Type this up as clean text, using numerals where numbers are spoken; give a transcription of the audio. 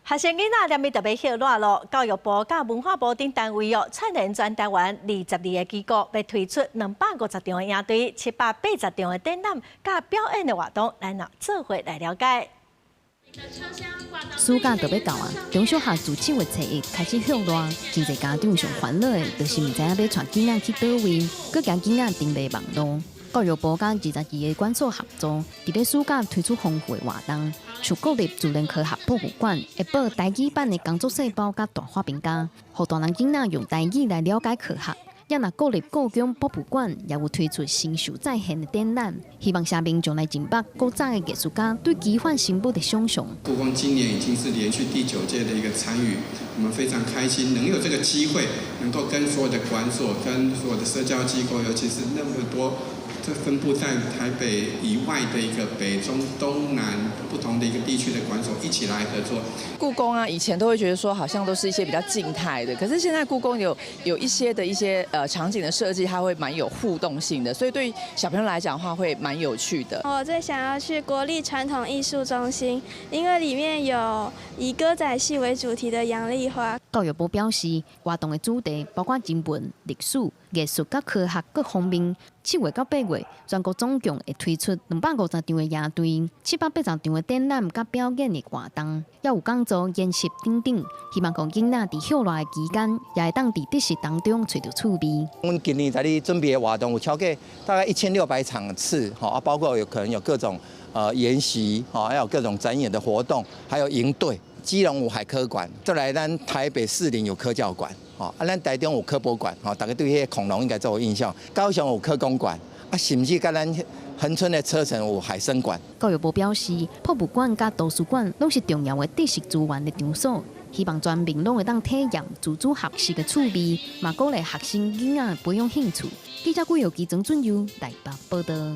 學生囡仔連日特別歇熱咯，教育部佮文化部等單位哦，串聯全台灣22個機構，欲推出250場的營隊、780場的展覽佮表演的活動，咱來做伙來了解。暑假就欲到啊！中小學自7月初1開始歇熱，真濟家長上煩惱的，就是毋知影欲帶囡仔去佗位，閣驚囡仔登袂網路。教育部佮22個館所合作，佇咧暑假推出豐富的活動，像國立自然科學博物館會播台語版的工作細胞佮大發明家，予大人囡仔用台語來了解科學。也若國立故宮博物館也有推出星宿再現的展覽，希望市民將來認捌古早的藝術家對奇幻生物的想象。故宮今年已經是連續第九屆的一個參與，我們非常開心能有這個機會，能夠跟所有的館所、跟所有的社教機構，尤其是那麼多這分布在台北以外的一個北中東南不同的一個地區的館所一起來合作。故宮啊，以前都會覺得說好像都是一些比較靜態的，可是現在故宮有一些的一些場景的設計，它會蠻有互動性的，所以對小朋友來講的話會蠻有趣的。我最想要去國立傳統藝術中心，因為裡面有以歌仔戲為主題的楊麗花。教育部表示，活動的主題包括人文、歷史、藝術佮科學各方面。7月到8月，全國總共會推出250場的營隊、780場的展覽佮表演的活動，也有講座、研習等等。希望講囡仔佇歇熱的期間，也會當佇知識當中揣著趣味。阮今年在咧準備的活動有超過大概1600場次，吼啊，包括有可能有各種研習，吼，還有各種展演的活動，還有營隊。基隆有海科館，再來咱台北士林有科教館，吼啊，咱台中有科博館，吼，大家對彼个恐龍應該都有印象。高雄有科工館，啊，甚至佮咱恆春的車城有海生館。教育部表示，博物館佮圖書館攏是重要的知識資源的場所，希望全民攏會當體驗自主學習的趣味，嘛鼓勵學生囡仔培養興趣。記者郭友基、曾俊佑台北報道。